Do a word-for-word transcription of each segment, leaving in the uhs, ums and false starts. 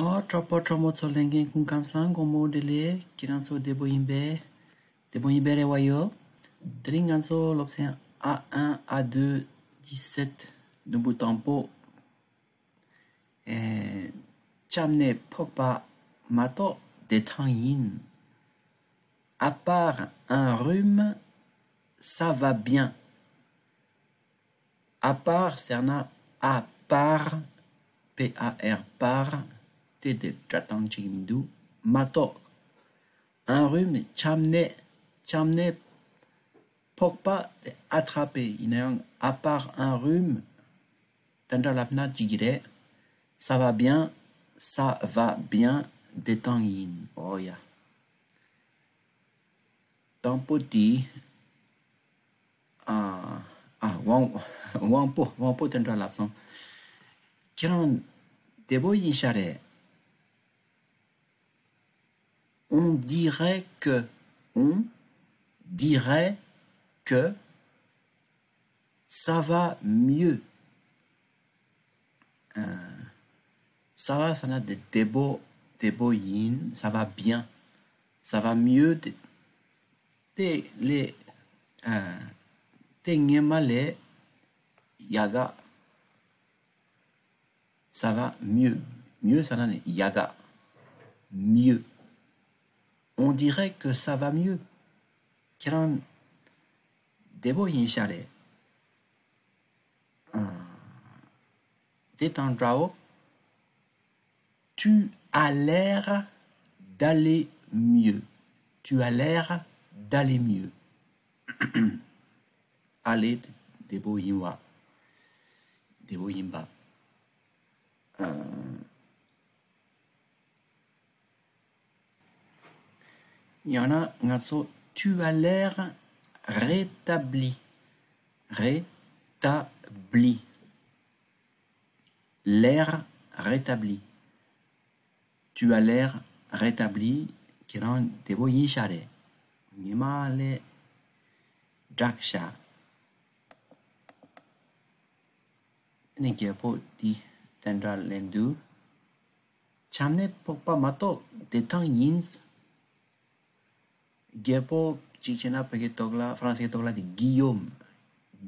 ཨོ། གྲོགས་པོ་གྲོགས་མོ་ཚོ་ལྷན་རྒྱས་སྐུ་ཁམས་བཟང་། དགོང་མོ་བདེ་ལེགས། ཁྱེད་རང་ཚོ་བདེ་པོ་ཡིན་པས། བདེ་པོ་ཡིན་པས་རེ་བ་ཡོད། དེ་རིང་ང་ཚོ་སློབ་ཚན་ཨ་ཨན། ཨ་དུ། ཇི་སེད། དུམ་བུ་དང་པོ། ཨེ། ཆམ་ནད་ཕོག་པ་མ་གཏོགས་བདེ་ཐང་ཡིན། À part un rhume, ça va bien. À part ཟེར་ན། à part, P A R, part, དེ་དེ་སྒྲ་གདངས་གཅིག་མི་འདུག་མ་གཏོགས། Un rhume, ཆམ་ནད། ཆམ་ནད་ཕོག་པ་དེ། Attraper ཡིན་ན་ཡང་། À part un rhume དེ་འདྲ་ལབ་ན་འགྲིག་གི་རེད། Ça va bien, ça va bien, བདེ་ཐང་ཡིན། ཨོ་ཡ། དང་པོ་དེ། ཨ། ཨ། དབང་། དབང་པོ། དབང་པོ་དེ་འདྲ་ལབ་སོང་། ཁྱེད་རང་བདེ་པོ་ཡིན་ཤག་རེད། On dirait que, on dirait que ça va mieux. ཨ། ça va ཟེར་ན་དེ་བདེ་པོ། བདེ་པོ་ཡིན། Ça va bien, ça va mieux དེ། དེ་ལས། ཨ། དེ་སྔོན་མ་ལས་ཡག་ག Ça va mieux. Mieux ཟེར་ན་ནི་ཡག་ག Mieux. On dirait que ça va mieux. ཁྱེད་རང་བདེ་པོ་ཡིན་ཤག་རེད། ཨ། དེ་དང་འདྲ་བོ། Tu as l'air d'aller mieux. Tu as l'air d'aller mieux. Aller བདེ་པོ་ཡིན་པ། བདེ་པོ་ཡིན་པ། ཨ། ཡང་ན་ང་ཚོ། Tu as l'air rétabli. Rétabli. L'air rétabli. Tu as l'air rétabli. ཁྱེད་རང་བདེ་པོ་ཡིན་ཤག་རེད། ཉི་མ་ལས་དྲག་ཤག་ཨ་ནི་རྒྱལ་པོ་འདི་དེ་འདྲ་ལན་འདུག་ཆམ་ནད་ཕོག་པ་མ་གཏོགས་བདེ་ཐང་ཡིན། རྒྱལ་པོ་གཅིག་བྱས་ན་བོད་སྐད་ཐོག་ལ། ཧྥ་རན་སིའི་ཐོག་ལ་དེ་Guillaume.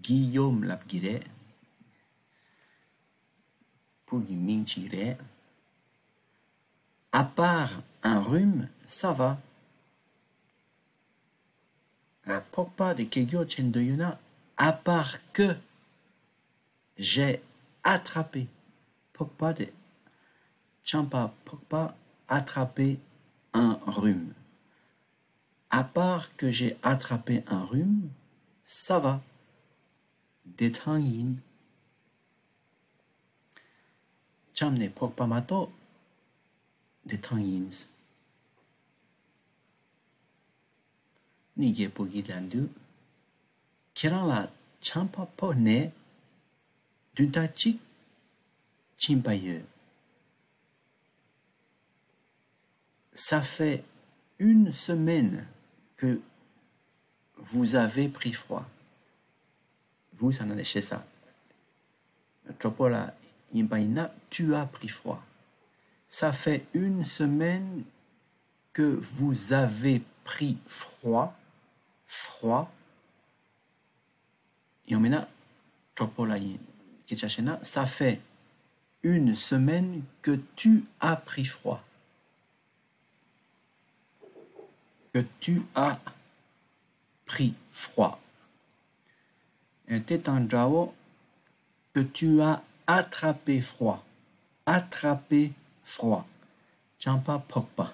Guillaume ལབ་ཀྱི་རེད། བུ་གི་མིང་གཅིག་རེད། À part un rhume, ça va. ཕོག་པ་དེ་གེ་སྒྱོགས་བྱེད་འདོད་ཡོད་ན། À part que j'ai attrapé. ཕོག་པ་དེ། ཆམ་པ་ཕོག་པ། Attrapé un rhume. À part que j'ai attrapé un rhume, ça va. བདེ་ཐང་ཡིན། ཆམ་ནད་ཕོག་པ་མ་གཏོགས་བདེ་ཐང་ཡིན། ནི་རྒྱལ་པོ་གིས་ལན་འདུག་ཁྱེད་རང་ལ་ཆམ་པ་ཕོག་ནས་བདུན་ཕྲག་གཅིག་ཕྱིན་པ་ཡོད། Ça fait une semaine que vous avez pris froid. Vous ཟེར་ན་ནི་ཞེ་ས། གྲོགས་པོ་ལ་ཡིན་པ་ཡིན་ན། Tu as pris froid. Ça fait une semaine que vous avez pris froid. Froid. ཡང་མིན་ན་གྲོགས་པོ་ལ་ཡིན། སྐད་ཆ་བཤད་ན། Ça fait une semaine que tu as pris froid. Que tu as pris froid. ཨེ། དེ་དང་འདྲ་བོ། Que tu as attrapé froid. Attrapé froid. ཆམ་པ་ཕོག་པ།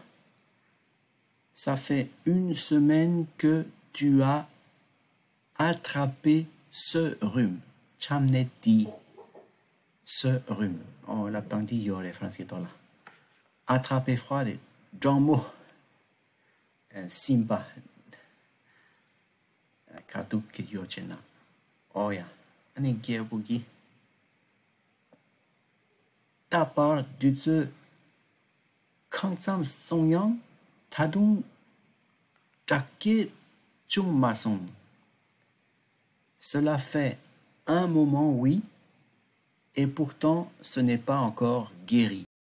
Ça fait une semaine que tu as attrapé ce rhume. ཆམ་ནད་འདི། Ce rhume. ཨོ། ལབ་སྟངས་འདི་ཡོད་རེད་ཧྥ་རན་སིའི་ཐོག་ལ། Attrapé froid དེ་གྲང་མོ། ཨེ། སིམ་པ། ཁ་ཐུག་གི་ཡོ་བྱེད་ན། ཨོ་ཡ། ཨ་ནི་རྒྱལ་པོ་གིས། ད་བར་དུས་ཚོད་གང་ཙམ་སོང་ཡང་ད་དུང་དྲག་སྐྱེད་བྱུང་མ་སོང་། Cela fait un moment, oui, et pourtant ce n'est pas encore guéri.